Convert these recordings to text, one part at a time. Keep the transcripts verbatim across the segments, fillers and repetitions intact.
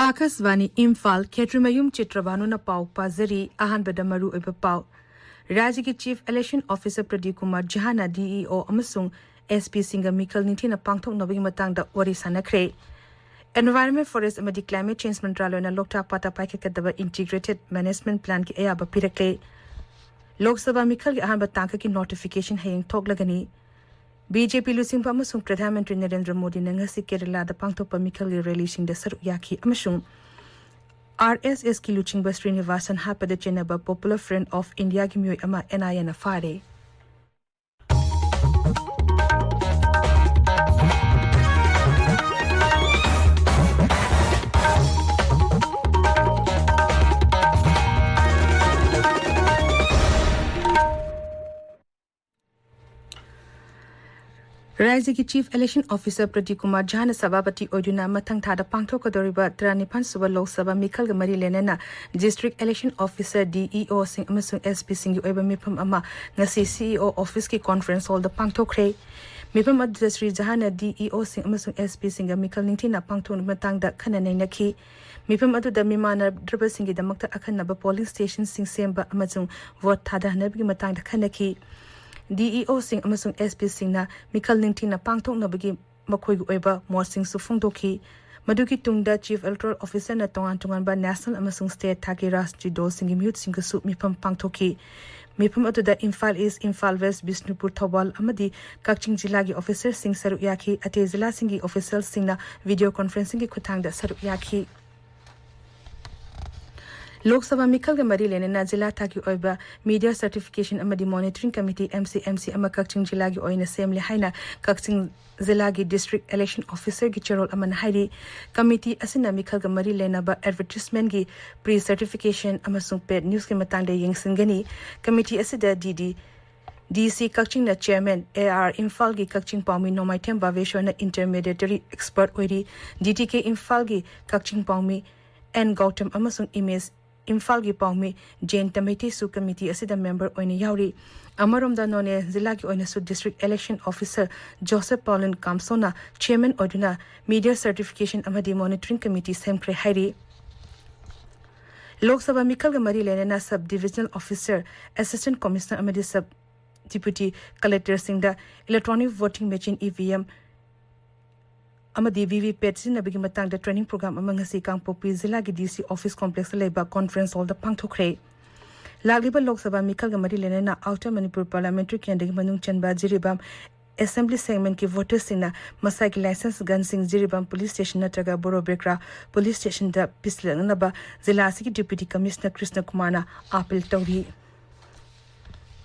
ꯑꯥꯀꯥꯁꯕꯥꯅꯤ ꯏꯝꯐꯥꯜ, ꯈꯦꯇ꯭ꯔꯤꯃꯌꯨꯝ ꯆꯤꯇ꯭ꯔꯕꯥꯅꯨꯅ ꯄꯥꯎ ꯄꯥꯖꯔꯤ꯫ ꯑꯍꯥꯟꯕꯗ ꯃꯔꯨꯑꯣꯏꯕ ꯄꯥꯎ꯫ ꯔꯥꯖ꯭ꯌꯒꯤ Chief Election Officer Pradeep Kumar ꯖꯍꯥꯅ D E O ꯑꯃꯁꯨꯡ S P ꯁꯤꯡꯒ ꯃꯤꯈꯜ ꯅꯤꯡꯊꯤꯅ ꯄꯥꯡꯊꯣꯛꯅꯕꯒꯤ ꯃꯇꯥꯡꯗ ꯋꯥꯔꯤ ꯁꯥꯟꯅꯈ꯭ꯔꯦ꯫ Environment, Forest ꯑꯃꯗꯤ Climate Change ꯃꯟꯇ꯭ꯔꯥꯂꯣꯏꯅ ꯂꯣꯛꯇꯥꯛ ꯄꯥꯠꯇ ꯄꯥꯏꯈꯠꯀꯗꯕ Integrated Management Plan ꯒꯤ ꯑꯌꯥꯕ ꯄꯤꯔꯛꯂꯦ꯫ ꯂꯣꯛ ꯁꯚꯥ ꯃꯤꯈꯜꯒꯤ ꯑꯍꯥꯟꯕ ꯇꯥꯡꯀꯛꯀꯤ notification ꯍꯌꯦꯡ ꯊꯣꯛꯂꯒꯅꯤ꯫ B J P ꯂꯨꯆꯤꯡꯕ ꯑꯃꯁꯨꯡ ꯄ꯭ꯔꯙꯥꯟ ꯃꯟꯇ꯭ꯔꯤ ꯅꯔꯦꯟꯗ꯭ꯔ ꯃꯣꯗꯤꯅ ꯉꯁꯤ ꯀꯦꯔꯂꯥꯗ ꯄꯥꯡꯊꯣꯛꯄ ꯃꯤꯈꯜꯒꯤ rally ꯁꯤꯡꯗ ꯁꯔꯨꯛ ꯌꯥꯈꯤ ꯑꯃꯁꯨꯡ R S S ꯀꯤ ꯂꯨꯆꯤꯡꯕ ꯁ꯭ꯔꯤꯅꯤꯋꯥꯁꯟ ꯍꯥꯠꯄꯗ ꯆꯦꯟꯅꯕ Popular Front of India ꯒꯤ ꯃꯤꯑꯣꯏ ꯑꯃ N I A ꯅ ꯐꯥꯔꯦ꯫ ꯔꯥꯖ꯭ꯌꯒꯤ Chief Election Officer Pradeep Kumar ꯖꯥꯅ ꯁꯚꯥꯄꯇꯤ ꯑꯣꯏꯗꯨꯅ ꯃꯊꯪ ꯊꯥꯗ ꯄꯥꯡꯊꯣꯛꯀꯗꯧꯔꯤꯕ ꯇꯔꯥꯅꯤꯄꯥꯟ ꯁꯨꯕ ꯂꯣꯛ ꯁꯚꯥ ꯃꯤꯈꯜꯒ ꯃꯔꯤ ꯂꯩꯅꯅ District Election Officer, D E O ꯁꯤꯡ ꯑꯃꯁꯨꯡ S P ꯁꯤꯡꯒꯤ ꯑꯣꯏꯕ ꯃꯤꯐꯝ ꯑꯃ ꯉꯁꯤ C E O office ꯀꯤ conference hall ꯗ ꯄꯥꯡꯊꯣꯛꯈ꯭ꯔꯦ꯫ ꯃꯤꯐꯝ ꯑꯗꯨꯗ ꯁ꯭ꯔꯤ ꯖꯍꯥꯅ D E O ꯁꯤꯡ ꯑꯃꯁꯨꯡ S P ꯁꯤꯡꯒ ꯃꯤꯈꯜ ꯅꯤꯡꯊꯤꯅ ꯄꯥꯡꯊꯣꯛꯅꯕꯒꯤ ꯃꯇꯥꯡꯗ ꯈꯟꯅ ꯅꯩꯅꯈꯤ꯫ ꯃꯤꯐꯝ ꯑꯗꯨꯗ ꯃꯤꯃꯥꯟꯅꯗ꯭ꯔꯕꯁꯤꯡꯒꯤꯗꯃꯛꯇ ꯑꯈꯟꯅꯕ polling station ꯁꯤꯡ ꯁꯦꯝꯕ ꯑꯃꯁꯨꯡ vote ꯊꯥꯗꯍꯟꯅꯕꯒꯤ ꯃꯇꯥꯡꯗ ꯈꯟꯅꯈꯤ꯫ D E O ꯁꯤꯡ ꯑꯃꯁꯨꯡ S P ꯁꯤꯡꯅ ꯃꯤꯈꯜ ꯅꯤꯡꯊꯤꯅ ꯄꯥꯡꯊꯣꯛꯅꯕꯒꯤ ꯃꯈꯣꯏꯒꯤ ꯑꯣꯏꯕ ꯃꯣꯠꯁꯤꯡꯁꯨ ꯐꯣꯡꯗꯣꯛꯈꯤ꯫ ꯃꯗꯨꯒꯤ ꯇꯨꯡꯗ Chief Electoral Officer ꯅ ꯇꯣꯉꯥꯟ ꯇꯣꯉꯥꯟꯕ national ꯑꯃꯁꯨꯡ state ꯊꯥꯛꯀꯤ ꯔꯥꯖꯅꯤꯇꯤ ꯗꯜꯁꯤꯡꯒꯤ ꯃꯤꯍꯨꯠꯁꯤꯡꯒꯁꯨ ꯃꯤꯐꯝ ꯄꯥꯡꯊꯣꯛꯈꯤ꯫ ꯃꯤꯐꯝ ꯑꯗꯨꯗ ꯏꯝꯐꯥꯜ East, ꯏꯝꯐꯥꯜ West, ꯕꯤꯁꯅꯨꯄꯨꯔ, ꯊꯧꯕꯥꯜ ꯑꯃꯗꯤ ꯀꯛꯆꯤꯡ ꯖꯤꯂꯥꯒꯤ officer ꯁꯤꯡ ꯁꯔꯨꯛ ꯌꯥꯈꯤ꯫ ꯑꯇꯩ ꯖꯤꯂꯥꯁꯤꯡꯒꯤ official ꯁꯤꯡꯅ video conferencing ꯒꯤ ꯈꯨꯠꯊꯥꯡꯗ ꯁꯔꯨꯛ ꯌꯥꯈꯤ꯫ ꯂꯣꯛ ꯁꯚꯥ ꯃꯤꯈꯜꯒ ꯃꯔꯤ ꯂꯩꯅꯅ ꯖꯤꯂꯥ ꯊꯥꯛꯀꯤ ꯑꯣꯏꯕ Media Certification ꯑꯃꯗꯤ Monitoring Committee, M C M C, ꯑꯃ ꯀꯛꯆꯤꯡ ꯖꯤꯂꯥꯒꯤ ꯑꯣꯏꯅ ꯁꯦꯝꯂꯦ ꯍꯥꯏꯅ ꯀꯛꯆꯤꯡ ꯖꯤꯂꯥꯒꯤ District Election Officer ꯒꯤ ꯆꯦꯔꯣꯜ ꯑꯃꯅ ꯍꯥꯏꯔꯤ꯫ Committee ꯑꯁꯤꯅ ꯃꯤꯈꯜꯒ ꯃꯔꯤ ꯂꯩꯅꯕ advertisement ꯀꯤ pre-certification ꯑꯃꯁꯨꯡ paid news ꯀꯤ ꯃꯇꯥꯡꯗ ꯌꯦꯡꯁꯤꯟꯒꯅꯤ꯫ Committee ꯑꯁꯤꯗ D D D C ꯀꯛꯆꯤꯡꯅ chairman, A R ꯏꯝꯐꯥꯜꯒꯤ ꯀꯛꯆꯤꯡ ꯄꯥꯎꯃꯤ ꯅꯣꯡꯃꯥꯏꯊꯦꯝ ꯕꯥꯕꯦꯁ꯭ꯋꯔꯅ intermediary expert ꯑꯣꯏꯔꯤ꯫ D T K ꯏꯝꯐꯥꯜꯒꯤ ꯀꯛꯆꯤꯡ ꯄꯥꯎꯃꯤ N ꯒꯧꯇꯝ ꯑꯃꯁꯨꯡ Image ꯏꯝꯐꯥꯜꯒꯤ ꯄꯥꯎꯃꯤ ꯖꯌꯟꯇ ꯃꯩꯇꯩꯁꯨ ꯀꯃꯤꯇꯤ ꯑꯁꯤꯗ ꯃꯦꯝꯕꯔ ꯑꯣꯏꯅ ꯌꯥꯎꯔꯤ꯫ ꯑꯃꯔꯣꯝꯗ ꯅꯣꯅꯦ ꯖꯤꯂꯥꯒꯤ ꯑꯣꯏꯅꯁꯨ district election officer Joseph Pauline Kamson chairman ꯑꯣꯏꯗꯨꯅ ꯃꯤꯗꯤꯌꯥ ꯁꯔꯇꯤꯐꯤꯀꯦꯁꯟ ꯑꯃꯗꯤ ꯃꯣꯅꯤꯇꯔꯤꯡ ꯀꯃꯤꯇꯤ ꯁꯦꯝꯈ꯭ꯔꯦ ꯍꯥꯏꯔꯤ꯫ ꯂꯣꯛ ꯁꯚꯥ ꯃꯤꯈꯜꯒ ꯃꯔꯤ ꯂꯩꯅꯅ sub divisional officer, assistant commissioner ꯑꯃꯗꯤ ꯁꯕ ꯗꯤꯄ꯭ꯌꯨꯇꯤ ꯀꯂꯦꯛꯇꯔꯁꯤꯡꯗ electronic voting machine, E V M, ꯑꯃꯗꯤ ꯚꯤ ꯚꯤ ꯄꯦꯠ ꯁꯤꯖꯤꯟꯅꯕꯒꯤ ꯃꯇꯥꯡꯗ ꯇ꯭ꯔꯦꯅꯤꯡ ꯄ꯭ꯔꯣꯒ꯭ꯔꯥꯝ ꯑꯃ ꯉꯁꯤ ꯀꯥꯡꯄꯣꯛꯄꯤ ꯖꯤꯂꯥꯒꯤ ꯗꯤ ꯁꯤ ꯑꯣꯐꯤꯁ ꯀꯣꯝꯄ꯭ꯂꯦꯛꯁꯇ ꯂꯩꯕ ꯀꯣꯟꯐ꯭ꯔꯦꯟꯁ ꯍꯣꯜꯗ ꯄꯥꯡꯊꯣꯛꯈ꯭ꯔꯦ꯫ ꯂꯥꯛꯂꯤꯕ ꯂꯣꯛ ꯁꯚꯥ ꯃꯤꯈꯜꯒ ꯃꯔꯤ ꯂꯩꯅꯅ ꯑꯥꯎꯇꯔ ꯃꯅꯤꯄꯨꯔ ꯄꯥꯔꯂꯤꯌꯥꯃꯦꯟꯇꯔꯤ ꯀꯦꯟꯗ꯭ꯔꯒꯤ ꯃꯅꯨꯡ ꯆꯟꯕ ꯖꯤꯔꯤꯕꯥꯝ ꯑꯦꯁꯦꯝꯕ꯭ꯂꯤ ꯁꯦꯒꯃꯦꯟꯠꯀꯤ ꯚꯣꯇꯔꯁꯤꯡꯅ ꯃꯁꯥꯒꯤ ꯂꯥꯏꯁꯦꯟꯁ ꯒꯟꯁꯤꯡ ꯖꯤꯔꯤꯕꯥꯝ ꯄꯨꯂꯤꯁ ꯁ꯭ꯇꯦꯁꯟ ꯅꯠꯇ꯭ꯔꯒ ꯕꯣꯔꯣꯕꯦꯀ꯭ꯔꯥ ꯄꯨꯂꯤꯁ ꯁ꯭ꯇꯦꯁꯟꯗ ꯄꯤꯁꯤꯜꯂꯛꯅꯅꯕ ꯖꯤꯂꯥ ꯑꯁꯤꯒꯤ ꯗꯤꯄ꯭ꯌꯨꯇꯤ ꯀꯃꯤꯁꯅꯔ ꯀ꯭ꯔꯤꯁꯅ ꯀꯨꯃꯥꯔꯅ ꯑꯥꯄꯤꯜ ꯇꯧꯔꯤ꯫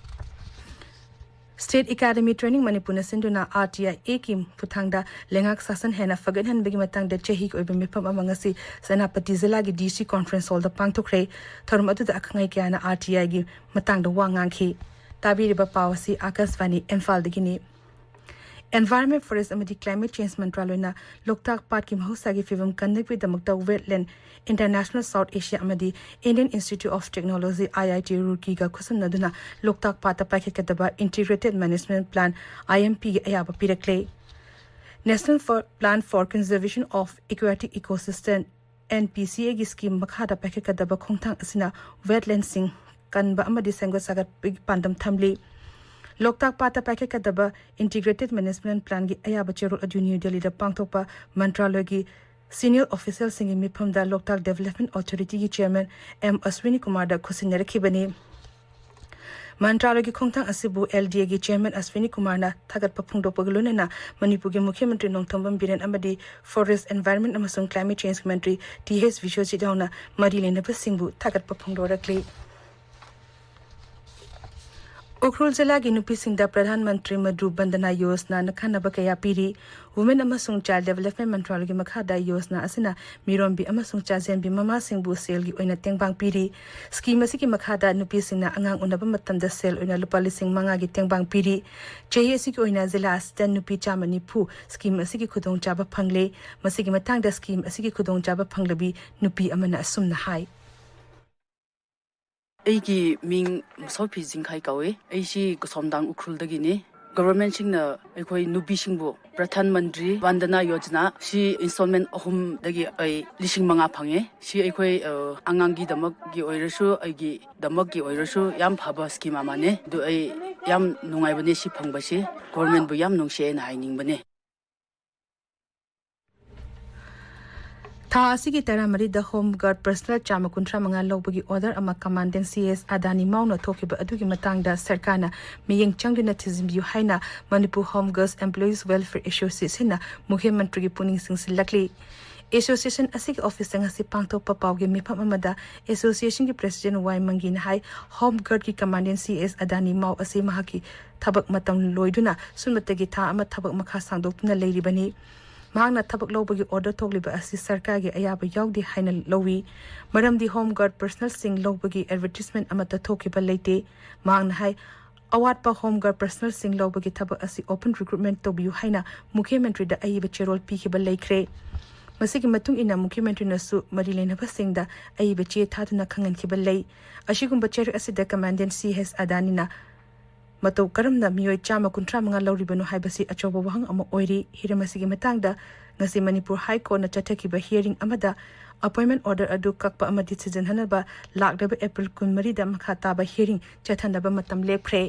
ꯁ꯭ꯇꯦꯠ ꯑꯦꯀꯥꯗꯃꯤ ꯇ꯭ꯔꯦꯅꯤꯡ ꯃꯅꯤꯄꯨꯔꯅ ꯁꯤꯟꯗꯨꯅ ꯑꯥꯔ ꯇꯤ ꯑꯥꯏ ꯑꯦꯒꯤ ꯈꯨꯠꯊꯥꯡꯗ ꯂꯩꯉꯥꯛ ꯁꯥꯁꯟ ꯍꯦꯟꯅ ꯐꯒꯠꯍꯟꯕꯒꯤ ꯃꯇꯥꯡꯗ ꯆꯍꯤꯒꯤ ꯑꯣꯏꯕ ꯃꯤꯐꯝ ꯑꯃ ꯉꯁꯤ ꯁꯦꯅꯥꯄꯇꯤ ꯖꯤꯂꯥꯒꯤ ꯗꯤ ꯁꯤ ꯀꯣꯟꯐ꯭ꯔꯦꯟꯁ ꯍꯣꯜꯗ ꯄꯥꯡꯊꯣꯛꯈ꯭ꯔꯦ꯫ ꯊꯧꯔꯝ ꯑꯗꯨꯗ ꯑꯈꯪ ꯑꯍꯩ ꯀꯌꯥꯅ ꯑꯥꯔ ꯇꯤ ꯑꯥꯏꯒꯤ ꯃꯇꯥꯡꯗ ꯋꯥ ꯉꯥꯡꯈꯤ꯫ ꯇꯥꯕꯤꯔꯤꯕ ꯄꯥꯎ ꯑꯁꯤ ꯑꯥꯀꯥꯁꯕꯥꯅꯤ ꯏꯝꯐꯥꯜꯗꯒꯤꯅꯤ꯫ Environment, Forest ꯑꯃꯗꯤ Climate Change ꯃꯟꯇ꯭ꯔꯥꯂꯣꯏꯅ ꯂꯣꯛꯇꯥꯛ ꯄꯥꯠꯀꯤ ꯃꯍꯧꯁꯥꯒꯤ ꯐꯤꯕꯝ ꯀꯟꯅꯕꯒꯤꯗꯃꯛꯇ Wetland International South Asia ꯑꯃꯗꯤ Indian Institute of Technology, I I T ꯔꯨꯔꯀꯤꯒ ꯈꯨꯠꯁꯝꯅꯗꯨꯅ ꯂꯣꯛꯇꯥꯛ ꯄꯥꯠꯇ ꯄꯥꯏꯈꯠꯀꯗꯕ Integrated Management Plan, I M ꯄꯤꯒꯤ ꯑꯌꯥꯕ ꯄꯤꯔꯛꯂꯦ꯫ National for, Plan for Conservation of Aquatic Ecosystem, N P C ꯑꯦꯒꯤ ꯁ꯭ꯀꯤꯝ ꯃꯈꯥꯗ ꯄꯥꯏꯈꯠꯀꯗꯕ ꯈꯣꯡꯊꯥꯡ ꯑꯁꯤꯅ ꯋꯦꯠꯂꯦꯟꯁꯤꯡ ꯀꯟꯕ ꯑꯃꯗꯤ ꯁꯦꯝꯒꯠ ꯁꯥꯒꯠꯄꯒꯤ ꯄꯥꯟꯗꯝ ꯊꯝꯂꯤ꯫ ꯂꯣꯛꯇꯥꯛ ꯄꯥꯠꯇ ꯄꯥꯏꯈꯠꯀꯗꯕ Integrated Management Planꯒꯤ ꯑꯌꯥꯕ ꯆꯦꯔꯣꯜ ꯑꯗꯨ ꯅ꯭ꯌꯨ ꯗꯦꯜꯂꯤꯗ ꯄꯥꯡꯊꯣꯛꯄ ꯃꯟꯇ꯭ꯔꯥꯂꯣꯏꯒꯤ ꯁꯤꯅꯤꯌꯔ ꯑꯣꯐꯤꯁꯤꯌꯦꯜꯁꯤꯡꯒꯤ ꯃꯤꯐꯝꯗ ꯂꯣꯛꯇꯥꯛ ꯗꯦꯕꯂꯞꯃꯦꯟꯠ ꯑꯣꯊꯣꯔꯤꯇꯤꯒꯤ ꯆꯦꯌꯔꯃꯦꯟ ꯑꯦꯝ ꯑꯁ꯭ꯋꯤꯅꯤ ꯀꯨꯃꯥꯔꯗ ꯈꯨꯠꯁꯤꯟꯅꯔꯛꯈꯤꯕꯅꯤ꯫ ꯃꯟꯇ꯭ꯔꯥꯂꯣꯏꯒꯤ ꯈꯣꯡꯊꯥꯡ ꯑꯁꯤꯕꯨ ꯑꯦꯜ ꯗꯤ ꯑꯦꯒꯤ ꯆꯦꯌꯔꯃꯦꯟ ꯑꯁ꯭ꯋꯤꯅꯤ ꯀꯨꯃꯥꯔꯅ ꯊꯥꯒꯠꯄ ꯐꯣꯡꯗꯣꯛꯄꯒ ꯂꯣꯏꯅꯅ ꯃꯅꯤꯄꯨꯔꯒꯤ ꯃꯨꯈ꯭ꯌ ꯃꯟꯇ꯭ꯔꯤ ꯅꯣꯡꯊꯣꯝꯕꯝ ꯕꯤꯔꯦꯟ ꯑꯃꯗꯤ Forest, Environment ꯑꯃꯁꯨꯡ Climate Change ꯃꯟꯇ꯭ꯔꯤ ꯇꯤ ꯑꯩꯆ ꯕꯤꯁ꯭ꯋꯖꯤꯠ ꯌꯥꯎꯅ ꯃꯔꯤ ꯂꯩꯅꯕꯁꯤꯡꯕꯨ ꯊꯥꯒꯠꯄ ꯐꯣꯡꯗꯣꯔꯛꯂꯤ꯫ ꯎꯈ꯭ꯔꯨꯜ ꯖꯤꯂꯥꯒꯤ ꯅꯨꯄꯤꯁꯤꯡꯗ ꯄ꯭ꯔꯙꯥꯟ ꯃꯟꯇ꯭ꯔꯤ ꯃꯗ꯭ꯔꯨ ꯕꯟꯗꯅꯥ ꯌꯣꯖꯅꯥꯅ ꯀꯥꯟꯅꯕ ꯀꯌꯥ ꯄꯤꯔꯤ꯫ Women ꯑꯃꯁꯨꯡ Child Development ꯃꯟꯇ꯭ꯔꯥꯂꯣꯏꯒꯤ ꯃꯈꯥꯗ ꯌꯣꯖꯅꯥ ꯑꯁꯤꯅ ꯃꯤꯔꯣꯟꯕꯤ ꯑꯃꯁꯨꯡ ꯆꯥꯖꯦꯟꯕꯤ ꯃꯃꯥꯁꯤꯡꯕꯨ ꯁꯦꯜꯒꯤ ꯑꯣꯏꯅ ꯇꯦꯡꯕꯥꯡ ꯄꯤꯔꯤ꯫ ꯁ꯭ꯀꯤꯝ ꯑꯁꯤꯒꯤ ꯃꯈꯥꯗ ꯅꯨꯄꯤꯁꯤꯡꯅ ꯑꯉꯥꯡ ꯎꯅꯕ ꯃꯇꯝꯗ ꯁꯦꯜ ꯑꯣꯏꯅ ꯂꯨꯄꯥ ꯂꯤꯁꯤꯡ ꯃꯉꯥꯒꯤ ꯇꯦꯡꯕꯥꯡ ꯄꯤꯔꯤ꯫ ꯆꯍꯤ ꯑꯁꯤꯒꯤ ꯑꯣꯏꯅ ꯖꯤꯂꯥ ꯑꯁꯤꯗ ꯅꯨꯄꯤ ꯆꯥꯝꯃ ꯅꯤꯐꯨ ꯁ꯭ꯀꯤꯝ ꯑꯁꯤꯒꯤ ꯈꯨꯗꯣꯡꯆꯥꯕ ꯐꯪꯂꯦ꯫ ꯃꯁꯤꯒꯤ ꯃꯇꯥꯡꯗ ꯁ꯭ꯀꯤꯝ ꯑꯁꯤꯒꯤ ꯈꯨꯗꯣꯡꯆꯥꯕ ꯐꯪꯂꯕꯤ ꯅꯨꯄꯤ ꯑꯃꯅ ꯑꯁꯨꯝꯅ ꯍꯥꯏ꯫ ꯑꯩꯒꯤ ꯃꯤꯡ ꯃꯁꯣꯐꯤ ꯖꯤꯡꯈꯥꯏ ꯀꯧꯏ꯫ ꯑꯩꯁꯤ ꯀꯁꯣꯝꯗꯥꯡ ꯎꯈ꯭ꯔꯨꯜꯗꯒꯤꯅꯤ꯫ ꯒꯣꯚꯔꯟꯃꯦꯟꯠꯁꯤꯡꯅ ꯑꯩꯈꯣꯏ ꯅꯨꯄꯤꯁꯤꯡꯕꯨ ꯄ꯭ꯔꯙꯥꯟ ꯃꯟꯇ꯭ꯔꯤ ꯚꯥꯟꯗꯅꯥ ꯌꯣꯖꯅꯥ ꯁꯤ ꯏꯟꯁꯇꯣꯜꯃꯦꯟꯠ ꯑꯍꯨꯝꯗꯒꯤ ꯑꯩ ꯂꯤꯁꯤꯡ ꯃꯉꯥ ꯐꯪꯉꯦ꯫ ꯁꯤ ꯑꯩꯈꯣꯏ, ꯑ, ꯑꯉꯥꯡꯒꯤꯗꯃꯛꯀꯤ ꯑꯣꯏꯔꯁꯨ, ꯑꯩꯒꯤꯗꯃꯛꯀꯤ ꯑꯣꯏꯔꯁꯨ ꯌꯥꯝ ꯐꯕ ꯁ꯭ꯀꯤꯝ ꯑꯃꯅꯤ꯫ ꯑꯗꯨ ꯑꯩ ꯌꯥꯝ ꯅꯨꯡꯉꯥꯏꯕꯅꯦ ꯁꯤ ꯐꯪꯕꯁꯤ꯫ ꯒꯣꯚꯔꯟꯃꯦꯟꯠꯕꯨ ꯌꯥꯝ ꯅꯨꯡꯁꯤꯑꯦꯅ ꯍꯥꯏꯅꯤꯡꯕꯅꯦ꯫ ꯊꯥ ꯑꯁꯤꯒꯤ ꯇꯔꯥꯃꯔꯤꯗ ꯍꯣꯝ ꯒꯥꯔꯗ ꯄꯔꯁꯅꯦꯜ ꯆꯥꯝꯃ ꯀꯨꯟꯊ꯭ꯔꯥ ꯃꯉꯥ ꯂꯧꯕꯒꯤ ꯑꯣꯔꯗꯔ ꯑꯃ ꯀꯃꯥꯟꯗꯦꯟ ꯁꯤ ꯑꯦꯁ ꯑꯗꯥꯅꯤ ꯃꯥꯎꯅ ꯊꯣꯛꯈꯤꯕ ꯑꯗꯨꯒꯤ ꯃꯇꯥꯡꯗ ꯁꯔꯀꯥꯔꯅ ꯃꯤꯠꯌꯦꯡ ꯆꯪꯗꯨꯅ ꯊꯤꯖꯤꯟꯕꯤꯌꯨ ꯍꯥꯏꯅ ꯃꯅꯤꯄꯨꯔ ꯍꯣꯝ ꯒꯥꯔꯗꯁ ꯑꯦꯝꯄ꯭ꯂꯣꯌꯤꯁ ꯋꯦꯜꯐꯤꯌꯔ ꯑꯦꯁꯣꯁꯤꯌꯦꯁꯟꯅ ꯃꯨꯈ꯭ꯌ ꯃꯟꯇ꯭ꯔꯤꯒꯤ ꯄꯨꯛꯅꯤꯡ ꯆꯤꯡꯁꯤꯜꯂꯛꯂꯤ꯫ ꯑꯦꯁꯣꯁꯤꯌꯦꯁꯟ ꯑꯁꯤꯒꯤ ꯑꯣꯐꯤꯁꯇ ꯉꯁꯤ ꯄꯥꯡꯊꯣꯛꯄ ꯄꯥꯎꯒꯤ ꯃꯤꯐꯝ ꯑꯃꯗ ꯑꯦꯁꯣꯁꯤꯌꯦꯁꯟꯒꯤ ꯄ꯭ꯔꯦꯁꯤꯗꯦꯟꯠ ꯋꯥꯏ ꯃꯪꯒꯤꯅ ꯍꯥꯏ, ꯍꯣꯝ ꯒꯥꯔꯗꯀꯤ ꯀꯃꯥꯟꯗꯦꯟꯠ ꯁꯤ ꯑꯦꯁ ꯑꯗꯥꯅꯤ ꯃꯥꯎ ꯑꯁꯤ ꯃꯍꯥꯛꯀꯤ ꯊꯕꯛ ꯃꯇꯝ ꯂꯣꯏꯗꯨꯅ ꯁꯨꯞꯅꯇꯒꯤ ꯊꯥ ꯑꯃ ꯊꯕꯛ ꯃꯈꯥ ꯁꯥꯡꯗꯣꯛꯇꯨꯅ ꯂꯩꯔꯤꯕꯅꯤ꯫ ꯃꯍꯥꯛꯅ ꯊꯕꯛ ꯂꯧꯕꯒꯤ ꯑꯣꯔꯗꯔ ꯊꯣꯛꯂꯤꯕ ꯑꯁꯤ ꯁꯔꯀꯥꯔꯒꯤ ꯑꯌꯥꯕ ꯌꯥꯎꯗꯦ ꯍꯥꯏꯅ ꯂꯧꯏ꯫ ꯃꯔꯝꯗꯤ ꯍꯣꯝ ꯒꯥꯔꯗ ꯄꯔꯁꯅꯦꯜꯁꯤꯡ ꯂꯧꯕꯒꯤ ꯑꯦꯗꯚꯔꯇꯤꯁꯃꯦꯟꯠ ꯑꯃꯠꯇ ꯊꯣꯛꯈꯤꯕ ꯂꯩꯇꯦ꯫ ꯃꯍꯥꯛꯅ ꯍꯥꯏ, ꯑꯋꯥꯠꯄ ꯍꯣꯝ ꯒꯥꯔꯗ ꯄꯔꯁꯅꯦꯜꯁꯤꯡ ꯂꯧꯕꯒꯤ ꯊꯕꯛ ꯑꯁꯤ ꯑꯣꯄꯟ ꯔꯤꯀ꯭ꯔꯨꯠꯃꯦꯟꯠ ꯇꯧꯕꯤꯌꯨ ꯍꯥꯏꯅ ꯃꯨꯈ꯭ꯌ ꯃꯟꯇ꯭ꯔꯤꯗ ꯑꯏꯕ ꯆꯦꯔꯣꯜ ꯄꯤꯈꯤꯕ ꯂꯩꯈ꯭ꯔꯦ꯫ ꯃꯁꯤꯒꯤ ꯃꯇꯨꯡ ꯏꯟꯅ ꯃꯨꯈ꯭ꯌ ꯃꯟꯇ꯭ꯔꯤꯅꯁꯨ ꯃꯔꯤ ꯂꯩꯅꯕꯁꯤꯡꯗ ꯑꯏꯕ ꯆꯦ ꯊꯥꯗꯨꯅ ꯈꯪꯍꯟꯈꯤꯕ ꯂꯩ꯫ ꯑꯁꯤꯒꯨꯝꯕ ꯆꯩꯔꯛ ꯑꯁꯤꯗ ꯀꯃꯥꯟꯗꯦꯟꯠ ꯁꯤ ꯑꯦꯁ ꯑꯗꯥꯅꯤꯅ ꯃꯇꯧ ꯀꯔꯝꯅ ꯃꯤꯑꯣꯏ ꯆꯥꯝꯃ ꯀꯨꯟꯊ꯭ꯔꯥ ꯃꯉꯥ ꯂꯧꯔꯤꯕꯅꯣ ꯍꯥꯏꯕꯁꯤ ꯑꯆꯧꯕ ꯋꯥꯍꯪ ꯑꯃ ꯑꯣꯏꯔꯤ꯫ ꯍꯤꯔꯝ ꯑꯁꯤꯒꯤ ꯃꯇꯥꯡꯗ ꯉꯁꯤ ꯃꯅꯤꯄꯨꯔ ꯍꯥꯏ ꯀꯣꯔꯠꯅ ꯆꯠꯊꯈꯤꯕ ꯍꯤꯌꯔꯤꯡ ꯑꯃꯗ ꯑꯄꯣꯏꯟꯃꯦꯟꯠ ꯑꯣꯔꯗꯔ ꯑꯗꯨ ꯀꯛꯄ ꯑꯃꯗꯤ ꯊꯤꯖꯤꯟꯍꯟꯅꯕ ꯂꯥꯛꯂꯤꯕ ꯑꯦꯄ꯭ꯔꯤꯜ ꯀꯨꯟꯃꯔꯤꯗ ꯃꯈꯥ ꯇꯥꯕ ꯍꯤꯌꯔꯤꯡ ꯆꯠꯊꯅꯕ ꯃꯇꯝ ꯂꯦꯞꯈ꯭ꯔꯦ꯫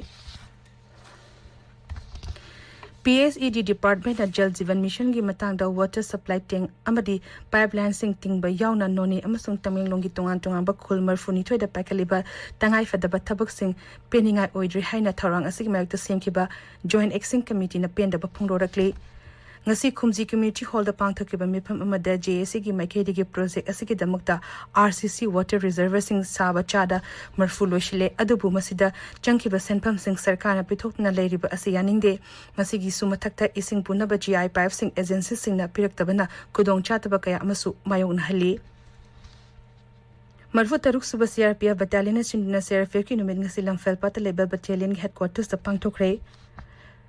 ꯄꯤ ꯑꯩꯆ ꯏ ꯗꯤ ꯗꯤꯄꯥꯔꯠꯃꯦꯟꯠꯅ ꯖꯜ ꯖꯤꯕꯟ ꯃꯤꯁꯟꯒꯤ ꯃꯇꯥꯡꯗ ꯋꯥꯇꯔ ꯁꯄ꯭ꯂꯥꯏ ꯇꯦꯡꯛ ꯑꯃꯗꯤ ꯄꯥꯏꯞꯂꯥꯏꯟꯁꯤꯡ ꯇꯤꯡꯕ ꯌꯥꯎꯅ ꯅꯣꯅꯦ ꯑꯃꯁꯨꯡ ꯇꯃꯦꯡꯂꯣꯡꯒꯤ ꯇꯣꯉꯥꯟ ꯇꯣꯉꯥꯟꯕ ꯈꯨꯜ ꯃꯔꯤꯐꯨꯅꯤꯊꯣꯏꯗ ꯄꯥꯏꯈꯠꯂꯤꯕ ꯇꯉꯥꯏꯐꯗꯕ ꯊꯕꯛꯁꯤꯡ ꯄꯦꯟꯅꯤꯡꯉꯥꯏ ꯑꯣꯏꯗ꯭ꯔꯤ ꯍꯥꯏꯅ ꯊꯧꯔꯥꯡ ꯑꯁꯤꯒꯤ ꯃꯥꯌꯣꯛꯇ ꯁꯦꯝꯈꯤꯕ ꯖꯣꯏꯟꯠ ꯑꯦꯛꯁꯟ ꯀꯃꯤꯇꯤꯅ ꯄꯦꯟꯗꯕ ꯐꯣꯡꯗꯣꯔꯛꯂꯤ꯫ ꯉꯁꯤ ꯈꯨꯝꯖꯤ ꯀꯝꯃ꯭ꯌꯨꯅꯤꯇꯤ ꯍꯣꯜꯗ ꯄꯥꯡꯊꯣꯛꯈꯤꯕ ꯃꯤꯐꯝ ꯑꯃꯗ ꯖꯦ ꯑꯦ ꯁꯤꯒꯤ ꯃꯥꯏꯀꯩꯗꯒꯤ ꯄ꯭ꯔꯣꯖꯦꯛ ꯑꯁꯤꯒꯤꯗꯃꯛꯇ ꯑꯥꯔ ꯁꯤ ꯁꯤ ꯋꯥꯇꯔ ꯔꯤꯖꯔꯚꯔꯁꯤꯡ ꯁꯥꯕ ꯆꯥꯗ ꯃꯔꯤꯐꯨ ꯂꯣꯏꯁꯤꯜꯂꯦ, ꯑꯗꯨꯕꯨ ꯃꯁꯤꯗ ꯆꯪꯈꯤꯕ ꯁꯦꯟꯐꯝꯁꯤꯡ ꯁꯔꯀꯥꯔꯅ ꯄꯤꯊꯣꯛꯇꯨꯅ ꯂꯩꯔꯤꯕ ꯑꯁꯤ ꯌꯥꯅꯤꯡꯗꯦ꯫ ꯃꯁꯤꯒꯤꯁꯨ ꯃꯊꯛꯇ ꯏꯁꯤꯡ ꯄꯨꯅꯕ ꯖꯤ ꯑꯥꯏ ꯄꯥꯏꯞꯁꯤꯡ ꯑꯦꯖꯦꯟꯁꯤꯁꯤꯡꯅ ꯄꯤꯔꯛꯇꯕꯅ ꯈꯨꯗꯣꯡꯆꯥꯗꯕ ꯀꯌꯥ ꯑꯃꯁꯨ ꯃꯥꯌꯣꯛꯅꯍꯜꯂꯤ꯫ ꯃꯔꯤꯐꯨ ꯇꯔꯨꯛ ꯁꯨꯕ ꯁꯤ ꯑꯥꯔ ꯄꯤ ꯑꯦꯐ ꯕꯠꯇꯥꯂꯤꯌꯟꯅ ꯁꯤꯟꯗꯨꯅ ꯁꯤ ꯑꯥꯔ ꯄꯤ ꯑꯦꯐꯀꯤ ꯅꯨꯃꯤꯠ ꯉꯁꯤ ꯂꯝꯐꯦꯜꯄꯥꯠꯇ ꯂꯩꯕ ꯕꯠꯇꯥꯂꯤꯌꯟꯒꯤ ꯍꯦꯗꯀ꯭ꯋꯥꯔꯇꯔꯁꯇ ꯄꯥꯡꯊꯣꯛꯈ꯭ꯔꯦ꯫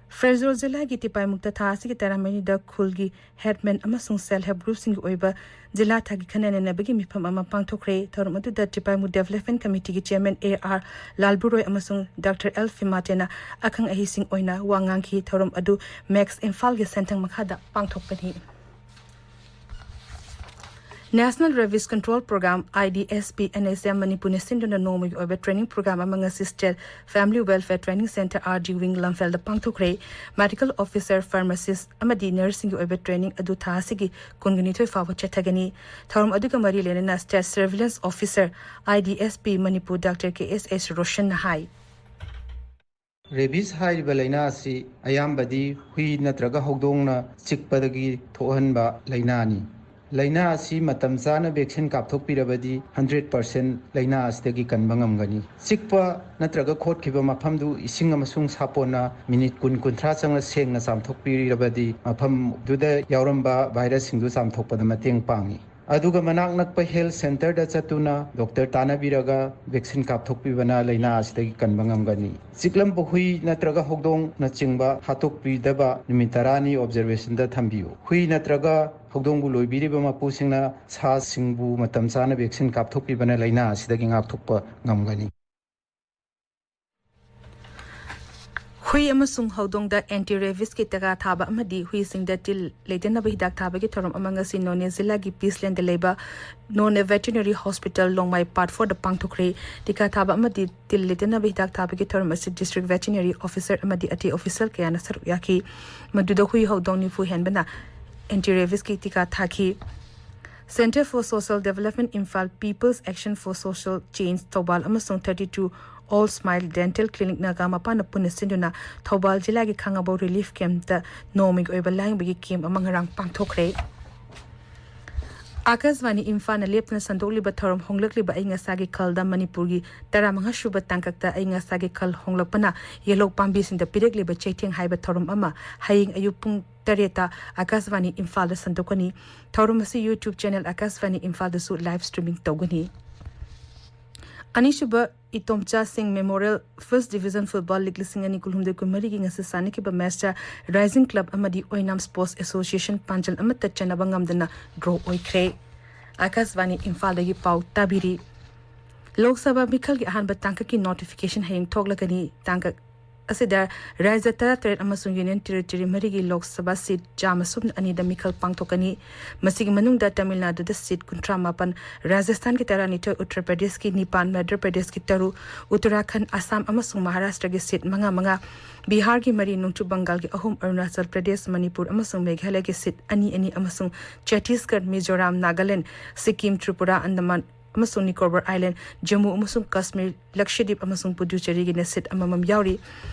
ꯐꯦꯔꯖꯣꯜ ꯖꯤꯂꯥꯒꯤ ꯇꯤꯄꯥꯏꯃꯨꯛꯇ ꯊꯥ ꯑꯁꯤꯒꯤ ꯇꯔꯥꯃꯔꯤꯗ ꯈꯨꯜꯒꯤ ꯍꯦꯗꯃꯦꯟ ꯑꯃꯁꯨꯡ ꯁꯦꯜꯐ ꯍꯦꯜꯞ ꯒ꯭ꯔꯨꯞꯁꯤꯡꯒꯤ ꯑꯣꯏꯕ ꯖꯤꯂꯥ ꯊꯥꯒꯤ ꯈꯟꯅ ꯅꯩꯅꯕꯒꯤ ꯃꯤꯐꯝ ꯑꯃ ꯄꯥꯡꯊꯣꯛꯈ꯭ꯔꯦ꯫ ꯊꯧꯔꯝ ꯑꯗꯨꯗ ꯇꯤꯄꯥꯏꯃꯨꯛ ꯗꯦꯕꯂꯞꯃꯦꯟ ꯀꯃꯤꯇꯤꯒꯤ ꯆꯤꯌꯔꯃꯦꯟ ꯑꯦ ꯑꯥꯔ ꯂꯥꯜꯕꯨꯔꯣꯏ ꯑꯃꯁꯨꯡ ꯗꯥꯛꯇꯔ ꯑꯦꯜ ꯐꯤꯃꯥꯇꯦꯅ ꯑꯈꯪ ꯑꯍꯩꯁꯤꯡ ꯑꯣꯏꯅ ꯋꯥ ꯉꯥꯡꯈꯤ꯫ ꯊꯧꯔꯝ ꯑꯗꯨ ꯃꯦꯛꯁ ꯏꯝꯐꯥꯜꯒꯤ ꯁꯦꯟꯊꯪ ꯃꯈꯥꯗ ꯄꯥꯡꯊꯣꯛꯄꯅꯤ꯫ National Rabies Control Program, I D S P, N H M ꯃꯅꯤꯄꯨꯔꯅ ꯁꯤꯟꯗꯨꯅ ꯅꯣꯡꯃꯒꯤ ꯑꯣꯏꯕ ꯇ꯭ꯔꯦꯅꯤꯡ ꯄ꯭ꯔꯣꯒ꯭ꯔꯥꯝ ꯑꯃ ꯉꯁꯤ state family welfare training centre, R D wing, ꯂꯝꯐꯦꯜꯗ ꯄꯥꯡꯊꯣꯛꯈ꯭ꯔꯦ꯫ ꯃꯦꯗꯤꯀꯦꯜ ꯑꯣꯐꯤꯁꯔ, ꯐꯥꯔꯃꯥꯁꯤꯁ ꯑꯃꯗꯤ ꯅꯔꯁꯁꯤꯡꯒꯤ ꯑꯣꯏꯕ ꯇ꯭ꯔꯦꯅꯤꯡ ꯑꯗꯨ ꯊꯥ ꯑꯁꯤꯒꯤ ꯀꯨꯟꯅꯤꯊꯣꯏ ꯐꯥꯎꯕ ꯆꯠꯊꯒꯅꯤ꯫ ꯊꯧꯔꯝ ꯑꯗꯨꯒ ꯃꯔꯤ ꯂꯩꯅꯅ state surveillance officer, I D S P, Manipur doctor K S S ꯔꯣꯁꯟꯅ ꯍꯥꯏ꯫ ꯔꯦꯕꯤꯁ ꯍꯥꯏꯔꯤꯕ ꯂꯥꯏꯅꯥ ꯑꯁꯤ ꯑꯌꯥꯝꯕꯗꯤ ꯍꯨꯏ ꯅꯠꯇ꯭ꯔꯒ ꯍꯧꯗꯣꯡꯅ ꯆꯤꯛꯄꯗꯒꯤ ꯊꯣꯛꯍꯟꯕ ꯂꯥꯏꯅꯥꯅꯤ꯫ ꯂꯥꯏꯅꯥ ꯑꯁꯤ ꯃꯇꯝ ꯆꯥꯅ ꯚꯦꯛꯁꯤꯟ ꯀꯥꯞꯊꯣꯛꯄꯤꯔꯕꯗꯤ ꯍꯟꯗ꯭ꯔꯦꯠ ꯄꯥꯔꯁꯦꯟ ꯂꯥꯏꯅꯥ ꯑꯁꯤꯗꯒꯤ ꯀꯟꯕ ꯉꯝꯒꯅꯤ꯫ ꯆꯤꯛꯄ ꯅꯠꯇ꯭ꯔꯒ ꯈꯣꯠꯈꯤꯕ ꯃꯐꯝꯗꯨ ꯏꯁꯤꯡ ꯑꯃꯁꯨꯡ ꯁꯥꯄꯣꯟꯅ ꯃꯤꯅꯤꯠ ꯀꯨꯟ ꯀꯨꯟꯊ꯭ꯔꯥ ꯆꯪꯅ ꯁꯦꯡꯅ ꯆꯥꯝꯊꯣꯛꯄꯤꯔꯕꯗꯤ ꯃꯐꯝꯗꯨꯗ ꯌꯥꯎꯔꯝꯕ ꯚꯥꯏꯔꯁꯁꯤꯡꯗꯨ ꯆꯥꯝꯊꯣꯛꯄꯗ ꯃꯇꯦꯡ ꯄꯥꯡꯏ꯫ ꯑꯗꯨꯒ ꯃꯅꯥꯛ ꯅꯛꯄ ꯍꯦꯜꯊ ꯁꯦꯟꯇꯔꯗ ꯆꯠꯇꯨꯅ ꯗꯣꯛꯇꯔ ꯇꯥꯟꯅꯕꯤꯔꯒ ꯚꯦꯛꯁꯤꯟ ꯀꯥꯞꯊꯣꯛꯄꯤꯕꯅ ꯂꯥꯏꯅꯥ ꯑꯁꯤꯗꯒꯤ ꯀꯟꯕ ꯉꯝꯒꯅꯤ꯫ ꯆꯤꯛꯂꯝꯕ ꯍꯨꯏ ꯅꯠꯇ꯭ꯔꯒ ꯍꯧꯗꯣꯡꯅꯆꯤꯡꯕ ꯍꯥꯠꯇꯣꯛꯄꯤꯗꯕ ꯅꯨꯃꯤꯠ ꯇꯔꯥꯅꯤ ꯑꯣꯕꯖꯔꯕꯦꯁꯟꯗ ꯊꯝꯕꯤꯌꯨ꯫ ꯍꯨꯏ ꯅꯠꯇ꯭ꯔꯒ ꯍꯧꯗꯣꯡꯕꯨ ꯂꯣꯏꯕꯤꯔꯤꯕ ꯃꯄꯨꯁꯤꯡꯅ ꯁꯥꯁꯤꯡꯕꯨ ꯃꯇꯝ ꯆꯥꯅ ꯚꯦꯛꯁꯤꯟ ꯀꯥꯞꯊꯣꯛꯄꯤꯕꯅ ꯂꯥꯏꯅꯥ ꯑꯁꯤꯗꯒꯤ ꯉꯥꯛꯊꯣꯛꯄ ꯉꯝꯒꯅꯤ꯫ ꯍꯨꯏ ꯑꯃꯁꯨꯡ ꯍꯧꯗꯣꯡꯗ ꯑꯦꯟꯇꯤ ꯔꯦꯕꯤꯁꯀꯤ ꯇꯤꯀꯥ ꯊꯥꯕ ꯑꯃꯗꯤ ꯍꯨꯏꯁꯤꯡꯗ ꯇꯤꯜ ꯂꯩꯇꯅꯕ ꯍꯤꯗꯥꯛ ꯊꯥꯕꯒꯤ ꯊꯧꯔꯝ ꯑꯃ ꯉꯁꯤ ꯅꯣꯅꯦ ꯖꯤꯂꯥꯒꯤ ꯄꯤꯁꯂꯦꯟꯗ ꯂꯩꯕ ꯅꯣꯅꯦ ꯚꯦꯇꯤꯅꯔꯤ ꯍꯣꯁꯄꯤꯇꯥꯜ ꯂꯣꯡꯃꯥꯏ ꯄꯥꯔꯠ ꯐꯣꯔꯗ ꯄꯥꯡꯊꯣꯛꯈ꯭ꯔꯦ꯫ ꯇꯤꯀꯥ ꯊꯥꯕ ꯑꯃꯗꯤ ꯇꯤꯜ ꯂꯩꯇꯅꯕ ꯍꯤꯗꯥꯛ ꯊꯥꯕꯒꯤ ꯊꯧꯔꯝ ꯑꯁꯤ ꯗꯤꯁꯇ꯭ꯔꯤꯛ ꯚꯦꯇꯤꯅꯔꯤ ꯑꯣꯐꯤꯁꯔ ꯑꯃꯗꯤ ꯑꯇꯩ ꯑꯣꯐꯤꯁꯤꯌꯦꯜ ꯀꯌꯥꯅ ꯁꯔꯨꯛ ꯌꯥꯈꯤ꯫ ꯃꯗꯨꯗ ꯍꯨꯏ ꯍꯧꯗꯣꯡ ꯅꯤꯐꯨ ꯍꯦꯟꯕꯅ ꯑꯦꯟꯇꯤ ꯔꯦꯕꯤꯁꯀꯤ ꯇꯤꯀꯥ ꯊꯥꯈꯤ꯫ Centre for Social Development Imphal, People's Action for Social Change Thoubal ꯑꯃꯁꯨꯡ thirty two All Smile Dental Clinic Naga ꯃꯄꯥꯟꯅ ꯄꯨꯟꯅ ꯁꯤꯟꯗꯨꯅ ꯊꯧꯕꯥꯜ ꯖꯤꯂꯥꯒꯤ ꯈꯥꯉꯕꯣꯛ ꯔꯤꯂꯤꯐ ꯀꯦꯝꯞꯇ ꯅꯣꯡꯃꯒꯤ ꯑꯣꯏꯕ ꯂꯥꯌꯦꯡꯕꯒꯤ ꯀꯦꯝꯞ ꯑꯃ ꯉꯔꯥꯡ ꯄꯥꯡꯊꯣꯛꯈ꯭ꯔꯦ꯫ ꯑꯥꯀꯥꯁꯕꯥꯅꯤ ꯏꯝꯐꯥꯜꯅ ꯂꯦꯞꯇꯅ ꯁꯟꯗꯣꯛꯂꯤꯕ ꯊꯧꯔꯝ ꯍꯣꯡꯂꯛꯂꯤꯕ ꯑꯏꯪ ꯑꯁꯥꯒꯤ ꯈꯜꯗ ꯃꯅꯤꯄꯨꯔꯒꯤ ꯇꯔꯥꯃꯉꯥ ꯁꯨꯕ ꯇꯥꯡꯀꯛꯇ ꯑꯏꯪ ꯑꯁꯥꯒꯤ ꯈꯜ ꯍꯣꯡꯂꯛꯄꯅ ꯌꯦꯜꯍꯧ ꯄꯥꯝꯕꯤꯁꯤꯡꯗ ꯄꯤꯔꯛꯂꯤꯕ ꯆꯩꯊꯦꯡ ꯍꯥꯏꯕ ꯊꯧꯔꯝ ꯑꯃ ꯍꯌꯦꯡ ꯑꯌꯨꯛ ꯄꯨꯡ ꯇꯔꯦꯠꯇ ꯑꯥꯀꯥꯁꯕꯥꯅꯤ ꯏꯝꯐꯥꯜꯗ ꯁꯟꯗꯣꯛꯀꯅꯤ꯫ ꯊꯧꯔꯝ ꯑꯁꯤ YouTube channel ꯑꯥꯀꯥꯁꯕꯥꯅꯤ ꯏꯝꯐꯥꯜꯗꯁꯨ ꯂꯥꯏꯚ ꯁ꯭ꯇ꯭ꯔꯤꯃꯤꯡ ꯇꯧꯒꯅꯤ꯫ ꯑꯅꯤꯁꯨꯕ ꯏꯇꯣꯝꯆꯥ ꯁꯤꯡ memorial first division football league ꯂꯤꯁꯤꯡ ꯑꯅꯤ ꯀꯨꯟꯍꯨꯝꯗꯣꯏ ꯀꯨꯟꯃꯔꯤꯒꯤ ꯉꯁꯤ ꯁꯥꯟꯅꯈꯤꯕ ꯃꯦꯆꯇ ꯔꯥꯏꯖꯤꯡ ꯀ꯭ꯂꯕ ꯑꯃꯗꯤ ꯑꯣꯏꯅꯥꯝ ꯁ꯭ꯄꯣꯔꯠꯁ ꯑꯦꯁꯣꯁꯤꯌꯦꯁꯟ ꯄꯥꯟꯖꯜ ꯑꯃꯠꯇ ꯆꯟꯅꯕ ꯉꯝꯗꯅ ꯗ꯭ꯔꯣ ꯑꯣꯏꯈ꯭ꯔꯦ꯫ ꯑꯥꯀꯥꯁꯕꯥꯅꯤ ꯏꯝꯐꯥꯜꯗꯒꯤ ꯄꯥꯎ ꯇꯥꯕꯤꯔꯤ꯫ ꯂꯣꯛ ꯁꯚꯥ ꯃꯤꯈꯜꯒꯤ ꯑꯍꯥꯟꯕ ꯇꯥꯡꯀꯛꯀꯤ ꯅꯣꯇꯤꯐꯤꯀꯦꯁꯟ ꯍꯌꯦꯡ ꯊꯣꯛꯂꯒꯅꯤ꯫ ꯇꯥꯡꯀꯛ ꯑꯁꯤꯗ ꯔꯥꯖ꯭ꯌ ꯇꯔꯥꯇꯔꯦꯠ ꯑꯃꯁꯨꯡ ꯌꯨꯅꯤꯌꯟ ꯇꯦꯔꯤꯇꯣꯔꯤ ꯃꯔꯤꯒꯤ ꯂꯣꯛ ꯁꯚꯥ ꯁꯤꯠ ꯆꯥꯝꯃ ꯁꯨꯞꯅ ꯑꯅꯤꯗ ꯃꯤꯈꯜ ꯄꯥꯡꯊꯣꯛꯀꯅꯤ꯫ ꯃꯁꯤꯒꯤ ꯃꯅꯨꯡꯗ ꯇꯥꯃꯤꯜ ꯅꯥꯗꯨꯗ ꯁꯤꯠ ꯀꯨꯟꯊ꯭ꯔꯥ ꯃꯥꯄꯟ, ꯔꯥꯖꯁꯊꯥꯟꯒꯤ ꯇꯔꯥꯅꯤꯊꯣꯏ, ꯎꯠꯇꯔ ꯄ꯭ꯔꯗꯦꯁꯀꯤ ꯅꯤꯄꯥꯟ, ꯃꯙ꯭ꯌ ꯄ꯭ꯔꯗꯦꯁꯀꯤ ꯇꯔꯨꯛ, ꯎꯠꯇꯔꯥꯈꯟꯗ, ꯑꯁꯥꯝ ꯑꯃꯁꯨꯡ ꯃꯍꯥꯔꯥꯁꯇ꯭ꯔꯒꯤ ꯁꯤꯠ ꯃꯉꯥ ꯃꯉꯥ, ꯕꯤꯍꯥꯔꯒꯤ ꯃꯔꯤ, ꯅꯣꯡꯆꯨꯞ ꯕꯪꯒꯥꯜꯒꯤ ꯑꯍꯨꯝ, ꯑꯔꯨꯅꯥꯆꯜ ꯄ꯭ꯔꯗꯦꯁ, ꯃꯅꯤꯄꯨꯔ ꯑꯃꯁꯨꯡ ꯃꯦꯘꯥꯂꯌꯒꯤ ꯁꯤꯠ ꯑꯅꯤ ꯑꯅꯤ ꯑꯃꯁꯨꯡ ꯆꯇꯤꯁꯒꯔ, ꯃꯤꯖꯣꯔꯥꯝ, ꯅꯥꯒꯥꯂꯦꯟ, ꯁꯤꯛꯀꯤꯝ, ꯇ꯭ꯔꯤꯄꯨꯔꯥ, ꯑꯟꯗꯃꯥꯟ ꯑꯃꯁꯨꯡ ꯅꯤꯀꯣꯕꯔ ꯑꯥꯏꯂꯦꯟ, ꯖꯝꯃꯨ ꯑꯃꯁꯨꯡ ꯀꯥꯁꯃꯤꯔ, ꯂꯛꯁꯗꯤꯞ ꯑꯃꯁꯨꯡ ꯄꯨꯗꯨꯆꯦꯔꯤꯒꯤꯅ ꯁꯤꯠ ꯑꯃꯃꯝ ꯌꯥꯎꯔꯤ꯫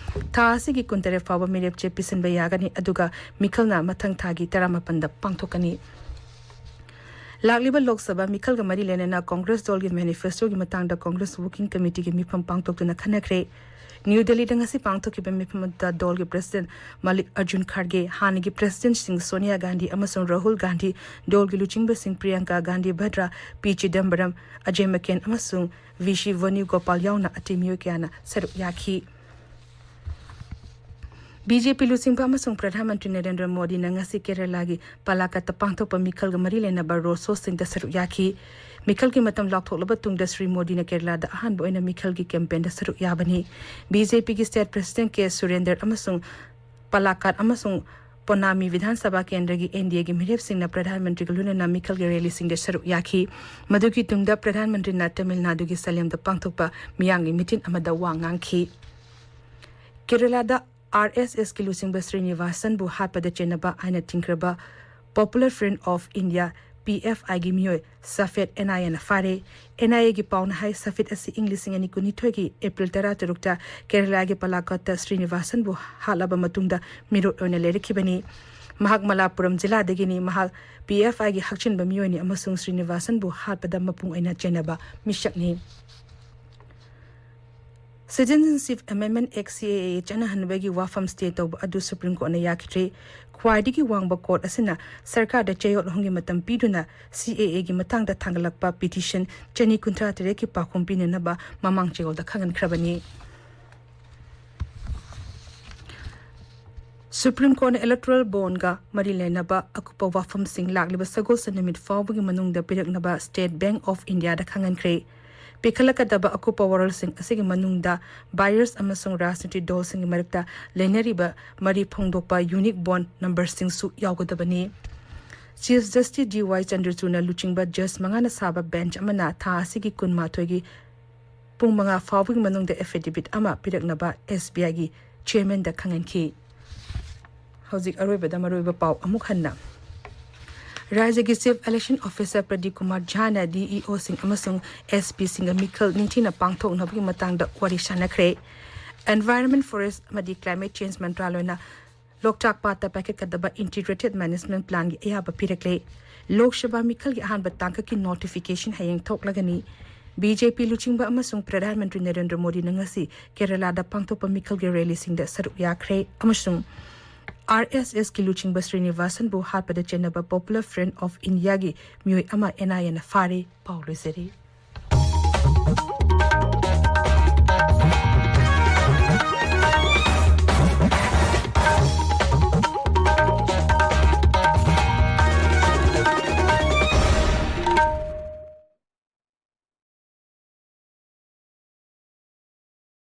ꯊꯥ ꯑꯁꯤꯒꯤ ꯀꯨꯟꯇꯔꯦꯠ ꯐꯥꯎꯕ ꯃꯤꯔꯦꯞ ꯆꯦ ꯄꯤꯁꯤꯟꯕ ꯌꯥꯒꯅꯤ, ꯑꯗꯨꯒ ꯃꯤꯈꯜꯅ ꯃꯊꯪ ꯊꯥꯒꯤ ꯇꯔꯥꯃꯥꯄꯟꯗ ꯄꯥꯡꯊꯣꯛꯀꯅꯤ꯫ ꯂꯥꯛꯂꯤꯕ ꯂꯣꯛ ꯁꯚꯥ ꯃꯤꯈꯜꯒ ꯃꯔꯤ ꯂꯩꯅꯅ ꯀꯣꯡꯒ꯭ꯔꯦꯁ ꯗꯜꯒꯤ ꯃꯦꯅꯤꯐꯦꯁꯇꯣꯒꯤ ꯃꯇꯥꯡꯗ ꯀꯣꯡꯒ꯭ꯔꯦꯁ ꯋꯥꯔꯀꯤꯡ ꯀꯃꯤꯇꯤꯒꯤ ꯃꯤꯐꯝ ꯄꯥꯡꯊꯣꯛꯇꯨꯅ ꯈꯟꯅꯈ꯭ꯔꯦ꯫ ꯅ꯭ꯌꯨ ꯗꯦꯜꯂꯤꯗ ꯉꯁꯤ ꯄꯥꯡꯊꯣꯛꯈꯤꯕ ꯃꯤꯐꯝ ꯑꯗꯨꯗ ꯗꯜꯒꯤ ꯄ꯭ꯔꯁꯤꯗꯦꯟꯠ ꯃꯜꯂꯤꯛ ꯑꯔꯖꯨꯟ ꯈꯥꯔꯒꯦ, ꯍꯥꯟꯅꯒꯤ ꯄ꯭ꯔꯁꯤꯗꯦꯟꯠꯁꯤꯡ ꯁꯣꯅꯤꯌꯥ ꯒꯥꯟꯙꯤ ꯑꯃꯁꯨꯡ ꯔꯥꯍꯨꯜ ꯒꯥꯟꯙꯤ, ꯗꯜꯒꯤ ꯂꯨꯆꯤꯡꯕꯁꯤꯡ ꯄ꯭ꯔꯤꯌꯥꯡꯀꯥ ꯒꯥꯟꯙꯤ ꯚꯗ꯭ꯔꯥ, ꯄꯤ ꯆꯤꯗꯝꯕꯔꯝ, ꯑꯖꯦ ꯃꯀꯦꯟ ꯑꯃꯁꯨꯡ ꯚꯤ ꯁꯤ ꯚꯦꯅꯨꯒꯣꯄꯥꯜ ꯌꯥꯎꯅ ꯑꯇꯩ ꯃꯤꯑꯣꯏ ꯀꯌꯥꯅ ꯁꯔꯨꯛ ꯌꯥꯈꯤ꯫ ꯕꯤ ꯖꯦ ꯄꯤ ꯂꯨꯆꯤꯡꯕ ꯑꯃꯁꯨꯡ ꯄ꯭ꯔꯙꯥꯟ ꯃꯟꯇ꯭ꯔꯤ ꯅꯔꯦꯟꯗ꯭ꯔ ꯃꯣꯗꯤꯅ ꯉꯁꯤ ꯀꯦꯔꯂꯥꯒꯤ ꯄꯂꯥꯀꯠꯇ ꯄꯥꯡꯊꯣꯛꯄ ꯃꯤꯈꯜꯒ ꯃꯔꯤ ꯂꯩꯅꯕ ꯔꯣꯗ ꯁꯣꯁꯤꯡꯗ ꯁꯔꯨꯛ ꯌꯥꯈꯤ꯫ ꯃꯤꯈꯜꯒꯤ ꯃꯇꯝ ꯂꯥꯎꯊꯣꯛꯂꯕ ꯇꯨꯡꯗ ꯁ꯭ꯔꯤ ꯃꯣꯗꯤꯅ ꯀꯦꯔꯂꯥꯗ ꯑꯍꯥꯟꯕ ꯑꯣꯏꯅ ꯃꯤꯈꯜꯒꯤ ꯀꯦꯝꯄꯦꯟꯗ ꯁꯔꯨꯛ ꯌꯥꯕꯅꯤ꯫ ꯕꯤ ꯖꯦ ꯄꯤꯒꯤ ꯁ꯭ꯇꯦꯠ ꯄ꯭ꯔꯁꯤꯗꯦꯟꯠ ꯀꯦ ꯁꯨꯔꯦꯟꯗ꯭ꯔ ꯑꯃꯁꯨꯡ ꯄꯂꯥꯀꯥꯠ ꯑꯃꯁꯨꯡ ꯄꯣꯅꯥꯃꯤ ꯕꯤꯙꯥꯟ ꯁꯚꯥ ꯀꯦꯟꯗ꯭ꯔꯒꯤ ꯑꯦꯟ ꯗꯤ ꯑꯦꯒꯤ ꯃꯤꯔꯦꯞꯁꯤꯡꯅ ꯄ꯭ꯔꯙꯥꯟ ꯃꯟꯇ꯭ꯔꯤꯒ ꯂꯣꯏꯅꯅ ꯃꯤꯈꯜꯒꯤ ꯔꯦꯂꯤꯁꯤꯡꯗ ꯁꯔꯨꯛ ꯌꯥꯈꯤ꯫ ꯃꯗꯨꯒꯤ ꯇꯨꯡꯗ ꯄ꯭ꯔꯙꯥꯟ ꯃꯟꯇ꯭ꯔꯤꯅ ꯇꯃꯤꯜ ꯅꯥꯗꯨꯒꯤ ꯁꯂꯦꯝꯗ ꯄꯥꯡꯊꯣꯛꯄ ꯃꯤꯌꯥꯝꯒꯤ ꯃꯤꯇꯤꯟ ꯑꯃꯗ ꯋꯥ ꯉꯥꯡꯈꯤ꯫ ꯀꯦꯔꯂꯥꯗ ꯑꯥꯔ ꯑꯦꯁ ꯑꯦꯁꯀꯤ ꯂꯨꯆꯤꯡꯕ ꯁ꯭ꯔꯤꯅꯤꯋꯥꯁꯟꯕꯨ ꯍꯥꯠꯄꯗ ꯆꯦꯟꯅꯕ ꯍꯥꯏꯅ ꯊꯤꯡꯈ꯭ꯔꯕ Popular Front of India, P F ꯑꯥꯏꯒꯤ ꯃꯤꯑꯣꯏ ꯁꯐꯦꯗ ꯑꯦꯟ ꯑꯥꯏ ꯑꯦꯅ ꯐꯥꯔꯦ꯫ ꯑꯦꯟ ꯑꯥꯏ ꯑꯦꯒꯤ ꯄꯥꯎꯅ ꯍꯥꯏ, ꯁꯐꯦꯗ ꯑꯁꯤ ꯏꯪ ꯂꯤꯁꯤꯡ ꯑꯅꯤ ꯀꯨꯟꯅꯤꯊꯣꯏꯒꯤ ꯑꯦꯄ꯭ꯔꯤꯜ ꯇꯔꯥꯇꯔꯨꯛꯇ ꯀꯦꯔꯂꯥꯒꯤ ꯄꯂꯥꯀꯠꯇ ꯁ꯭ꯔꯤꯅꯤꯋꯥꯁꯟꯕꯨ ꯍꯥꯠꯂꯕ ꯃꯇꯨꯡꯗ ꯃꯤꯔꯣꯠ ꯑꯣꯏꯅ ꯂꯩꯔꯛꯈꯤꯕꯅꯤ꯫ ꯃꯍꯥꯛ ꯃꯂꯥꯄꯨꯔꯝ ꯖꯤꯂꯥꯗꯒꯤꯅꯤ꯫ ꯃꯍꯥꯛ ꯄꯤ ꯑꯦꯐ ꯑꯥꯏꯒꯤ ꯍꯛꯆꯤꯟꯕ ꯃꯤꯑꯣꯏꯅꯤ ꯑꯃꯁꯨꯡ ꯁ꯭ꯔꯤꯅꯤꯋꯥꯁꯟꯕꯨ ꯍꯥꯠꯄꯗ ꯃꯄꯨꯡ ꯑꯣꯏꯅ ꯆꯦꯟꯅꯕ ꯃꯤꯁꯛꯅꯤ꯫ Citizenship Amendment Act, ꯁꯤ ꯑꯦ ꯑꯦ, ꯆꯠꯅꯍꯟꯕꯒꯤ ꯋꯥꯐꯝ ꯁ꯭ꯇꯦ ꯇꯧꯕ ꯑꯗꯨ ꯁꯨꯄ꯭ꯔꯤꯝ ꯀꯣꯔꯠꯅ ꯌꯥꯈꯤꯗ꯭ꯔꯦ꯫ ꯈ꯭ꯋꯥꯏꯗꯒꯤ ꯋꯥꯡꯕ ꯀꯣꯔꯠ ꯑꯁꯤꯅ ꯁꯔꯀꯥꯔꯗ ꯆꯌꯣꯜ ꯑꯍꯨꯝꯒꯤ ꯃꯇꯝ ꯄꯤꯗꯨꯅ ꯁꯤ ꯑꯦ ꯑꯦꯒꯤ ꯃꯇꯥꯡꯗ ꯊꯥꯡꯒꯠꯂꯛꯄ ꯄꯤꯇꯤꯁꯟ ꯆꯅꯤ ꯀꯨꯟꯊ꯭ꯔꯥ ꯇꯔꯦꯠꯀꯤ ꯄꯥꯎꯈꯨꯝ ꯄꯤꯅꯅꯕ ꯃꯃꯥꯡ ꯆꯌꯣꯜꯗ ꯈꯪꯍꯟꯈ꯭ꯔꯕꯅꯤ꯫ ꯁꯨꯄ꯭ꯔꯤꯝ ꯀꯣꯔꯠꯅ ꯏꯂꯦꯛꯇꯣꯔꯦꯜ ꯕꯣꯟꯒ ꯃꯔꯤ ꯂꯩꯅꯕ ꯑꯀꯨꯞꯄ ꯋꯥꯐꯝꯁꯤꯡ ꯂꯥꯛꯂꯤꯕ ꯁꯒꯣꯜꯁꯦꯟ ꯅꯨꯃꯤꯠ ꯐꯥꯎꯕꯒꯤ ꯃꯅꯨꯡꯗ ꯄꯤꯔꯛꯅꯕ ꯁ꯭ꯇꯦꯠ ꯕꯦꯡꯛ ꯑꯣꯐ ꯏꯟꯗꯤꯌꯥꯗ ꯈꯪꯍꯟꯈ꯭ꯔꯦ꯫ ꯄꯤꯈꯠꯂꯛꯀꯗꯕ ꯑꯀꯨꯞꯄ ꯋꯥꯔꯣꯜꯁꯤꯡ ꯑꯁꯤꯒꯤ ꯃꯅꯨꯡꯗ ꯕꯥꯌꯔꯁ ꯑꯃꯁꯨꯡ ꯔꯥꯖꯅꯤꯇꯤ ꯗꯜꯁꯤꯡꯒꯤ ꯃꯔꯛꯇ ꯂꯩꯅꯔꯤꯕ ꯃꯔꯤ ꯐꯣꯡꯗꯣꯛꯄ ꯌꯨꯅꯤꯛ ꯕꯣꯟ ꯅꯝꯕꯔꯁꯤꯡꯁꯨ ꯌꯥꯎꯒꯗꯕꯅꯤ꯫ ꯆꯤꯐ ꯖꯁꯇꯤꯁ ꯗꯤ ꯋꯥꯏ ꯆꯟꯗ꯭ꯔꯆꯨꯗꯅ ꯂꯨꯆꯤꯡꯕ ꯖꯁ ꯃꯉꯥꯅ ꯁꯥꯕ ꯕꯦꯟꯆ ꯑꯃꯅ ꯊꯥ ꯑꯁꯤꯒꯤ ꯀꯨꯟꯃꯥꯊꯣꯏꯒꯤ ꯄꯨꯡ ꯃꯉꯥ ꯐꯥꯎꯕꯒꯤ ꯃꯅꯨꯡꯗ ꯑꯦꯐꯤꯗꯦꯕꯤꯠ ꯑꯃ ꯄꯤꯔꯛꯅꯕ ꯑꯦꯁ ꯕꯤ ꯑꯥꯏꯒꯤ ꯆꯦꯌꯔꯃꯦꯟꯗ ꯈꯪꯍꯟꯈꯤ꯫ ꯍꯧꯖꯤꯛ ꯑꯔꯣꯏꯕꯗ ꯃꯔꯨꯑꯣꯏꯕ ꯄꯥꯎ ꯑꯃꯨꯛ ꯍꯟꯅ꯫ ꯔꯥꯖ꯭ꯌꯒꯤ chief election officer Pradeep Kumar ꯖꯥꯅ ꯗꯤ ꯏ ꯑꯣꯁꯤꯡ ꯑꯃꯁꯨꯡ ꯑꯦꯁ ꯄꯤꯁꯤꯡꯒ ꯃꯤꯈꯜ ꯅꯤꯡꯊꯤꯅ ꯄꯥꯡꯊꯣꯛꯅꯕꯒꯤ ꯃꯇꯥꯡꯗ ꯋꯥꯔꯤ ꯁꯥꯟꯅꯈ꯭ꯔꯦ꯫ ꯑꯦꯟꯚꯥꯏꯔꯟꯃꯦꯟ, ꯐꯣꯔꯦꯁ ꯑꯃꯗꯤ ꯀ꯭ꯂꯥꯏꯃꯦꯠ ꯆꯦꯟꯖ ꯃꯟꯇ꯭ꯔꯥꯂꯣꯏꯅ ꯂꯣꯛꯇꯥꯛ ꯄꯥꯠꯇ ꯄꯥꯏꯈꯠꯀꯗꯕ ꯏꯟꯇꯤꯒ꯭ꯔꯦꯇꯦꯗ ꯃꯦꯅꯦꯖꯃꯦꯟꯠ ꯄ꯭ꯂꯥꯟꯒꯤ ꯑꯌꯥꯕ ꯄꯤꯔꯛꯂꯦ꯫ ꯂꯣꯛ ꯁꯚꯥ ꯃꯤꯈꯜꯒꯤ ꯑꯍꯥꯟꯕ ꯇꯥꯡꯀꯛꯀꯤ ꯅꯣꯇꯤꯐꯤꯀꯦꯁꯟ ꯍꯌꯦꯡ ꯊꯣꯛꯂꯒꯅꯤ꯫ ꯕꯤ ꯖꯦ ꯄꯤ ꯂꯨꯆꯤꯡꯕ ꯑꯃꯁꯨꯡ ꯄ꯭ꯔꯙꯥꯟ ꯃꯟꯇ꯭ꯔꯤ ꯅꯔꯦꯟꯗ꯭ꯔ ꯃꯣꯗꯤꯅ ꯉꯁꯤ ꯀꯦꯔꯂꯥꯗ ꯄꯥꯡꯊꯣꯛꯄ ꯃꯤꯈꯜꯒꯤ ꯔꯦꯂꯤꯁꯤꯡꯗ ꯁꯔꯨꯛ ꯌꯥꯈ꯭ꯔꯦ ꯑꯃꯁꯨꯡ ꯑꯥꯔ ꯑꯦꯁ ꯑꯦꯁꯀꯤ ꯂꯨꯆꯤꯡꯕ ꯁ꯭ꯔꯤꯅꯤꯋꯥꯁꯟꯕꯨ ꯍꯥꯠꯄꯗ ꯆꯦꯟꯅꯕ ꯄꯣꯄꯨꯂꯔ ꯐ꯭ꯔꯟꯠ ꯑꯣꯐ ꯏꯟꯗꯤꯌꯥꯒꯤ ꯃꯤꯑꯣꯏ ꯑꯃ ꯑꯦꯟ ꯑꯥꯏ ꯑꯦꯅ ꯐꯥꯔꯦ꯫ ꯄꯥꯎ ꯂꯣꯏꯖꯔꯦ꯫